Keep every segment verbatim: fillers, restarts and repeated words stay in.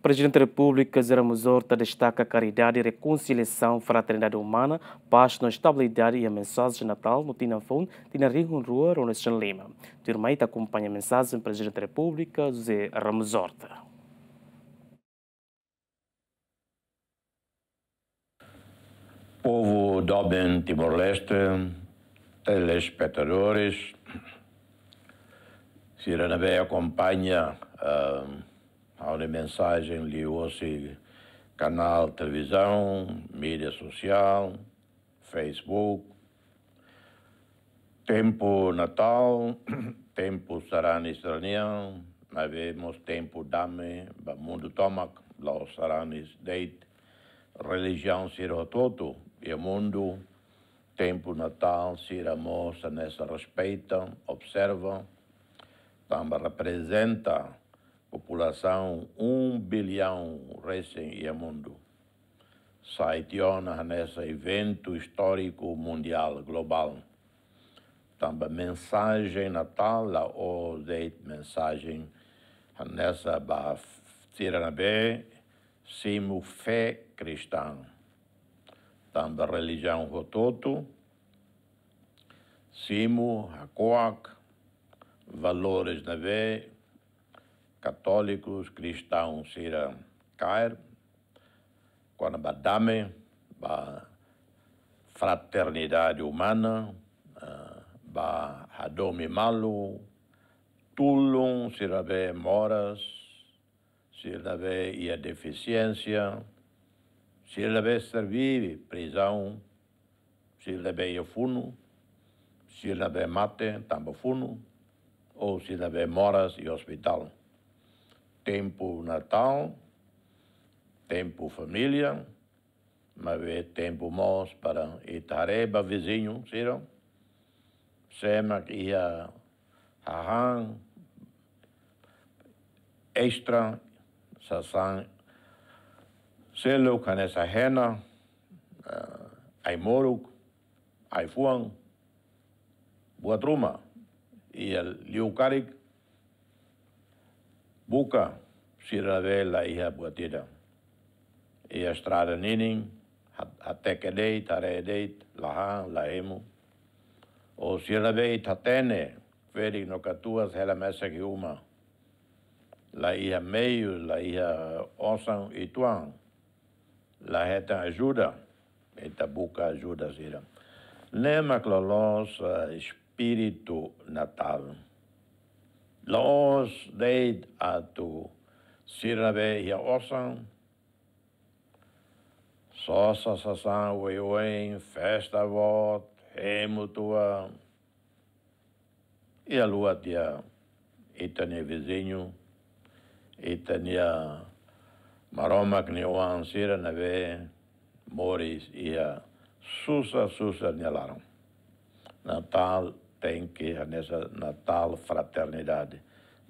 Prezidente Repúblika José Ramos Horta destaka karidade, rekonsiliasaun, fraternidade umana, pás no estabilidade iha mensajen Natál no tinan foun, tinan rihun rua ruanulu resin lima. Tuirmai ita akompaña mensajen Prezidente Repúblika José Ramos Horta. Povu doben Timor-Leste, telespetadores, sira ne'ebé akompaña, ah, ha'u-nia mensajen liuhosi kanál televizaun, média sosiál, Facebook. Tempu Natál, tempu sarani sira-nian, maibé mós tempu dame ba mundu tomak, la'ós sarani de'it, relijiaun sira hotu-hotu iha mundu. Tempu Natál sira mós hanesan respeita, observa, tanba reprezenta populasaun um bilhão resin iha mundu. Sai tiha ona hanesan eventu istóriku mundiál globál. Tanba mensajen Natál la'ós de'it mensajen hanesan ba sira ne'ebé simu fé kristaun. Tanba relijiaun hotu-hotu simu hako'ak valores ne'ebé katólikus, kristaun sira kaer, kona-ba dame, ba fraternidade umana, ah, ba hadomi malu, tulun sira ne'ebé moras, sira ne'ebé iha defisiénsia, sira ne'ebé serve prizaun, sira ne'ebé iha funu, sira ne'ebé mate tanba funu, ou sira ne'ebé moras iha ospitál. Tempu Natál, tempu família, maibé tempu mós para ita haree ba viziñu sira, sé mak iha hahán estra, sasán seluk hanesan hena, ah, ai-moruk, ai-fuan, buat ruma, iha liu karik, buka sira ne'ebé la iha buat ida. Iha estrada ninin, ha-, hateke de'it, haree de'it, la han, la hemu. Ou sira ne'ebé ita hatene, ferik no katuas hela mesak iha uma. La iha meius, la iha osan uitoan. La hetan ajuda, ita buka ajuda sira. Ne'e mak loloos, eh, espíritu Natál. La'ós de'it atu sira ne'ebé iha osan, sosa sasán oioin, festa boot, hemu tua, i haluha tiha ita-nia viziñu, ita-nia Maromak nia oan sira ne'ebé moris iha susar-susar nia laran. Natál tenke hanesan Natál fraternidade.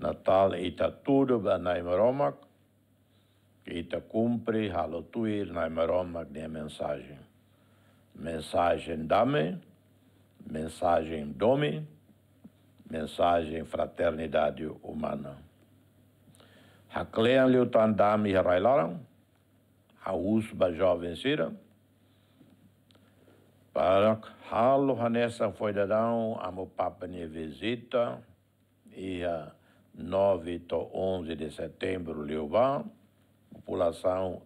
Natál ita hatudu ba Na'i Maromak, ita kumpre halo tuir Na'i Maromak nia mensajen. Mensajen dame, mensajen domin, mensajen fraternidade umana. Haklean liután dame iha rai-laran, ha'u husu ba joven sira, para halo hanesan foin daudaun Amu Papa nia vizita, iha nove to'o onze de setembro liubá, populasaun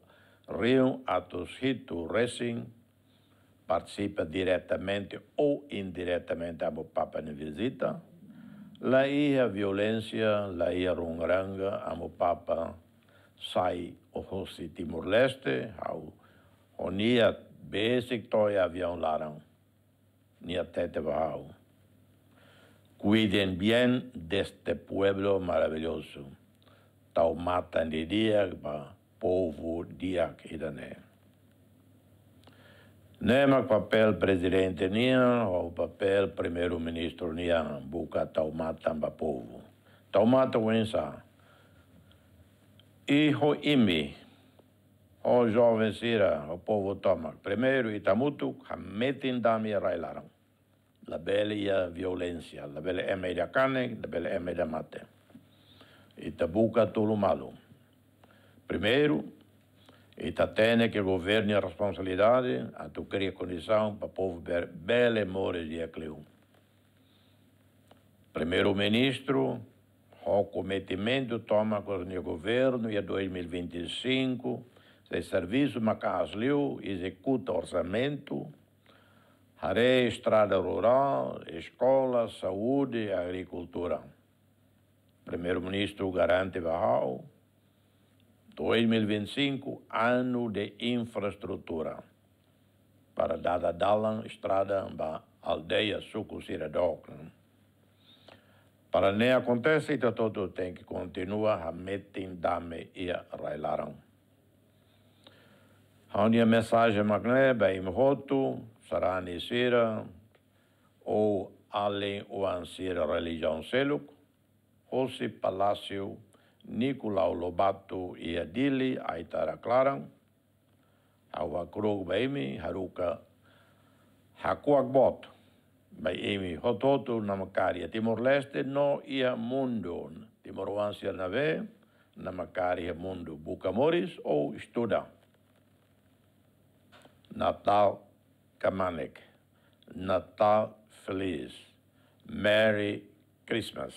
rihun atus hitu resin partisipa diretamente ou indiretamente Amu Papa nia vizita. La iha violénsia, la iha runguranga, Amu Papa sai hosi Timor-Leste, ha'u ho nia besik to'o iha aviaun laran. Nia hatete ba ha'u: "Cuiden bien deste pueblo maravilloso." Tau matan didi'ak ba povu di'ak ida-ne'e. Ne'e mak papél prezidente nian, ou papél primeiru-ministru nian, buka tau matan ba povu. Tau matan oinsá? I ho imi, ho joven sira, ho povu tomak. Primeiru, ita hamutuk hametin dame iha rai-laran. Labele iha violénsia, labele ema ida kanek, labele ema ida mate. Ita buka tulun malu. Primeiru, ita hatene ke governu iha responsabilidade atu kria kondisaun para povu be-, bele moris di'ak liu. Primeiru-Ministru ho kometimentu tomak husi nia governu iha dois mil e vinte e cinco, sei servisu maka'as liu, ezekuta orsamentu, haree estrada rurál, eskola, saúde, agrikultura. Primeiru-Ministru garante ba ha'u, dois mil e vinte e cinco, anu de infraestrutura, para dada dalan estrada ba aldeia, suku sira dook. Para ne'e akontese, ita hotu tenke kontinua hametin dame iha rai-laran. Ha'u-nia mensajen mak ne'e ba imi hotu, sarani sira, ou alin-oan sira relijiaun seluk, hosi Palásiu Nicolau Lobato iha Dili, Aitarak laran, ha'u hakru'uk ba imi, haruka hakuak boot ba imi hotu-hotu namkari iha Timor-Leste no iha mundu. Timoroan sira ne'ebé namkari iha mundu, buka moris ou estuda. Natal kmanek. Natal feliz. Merry Christmas.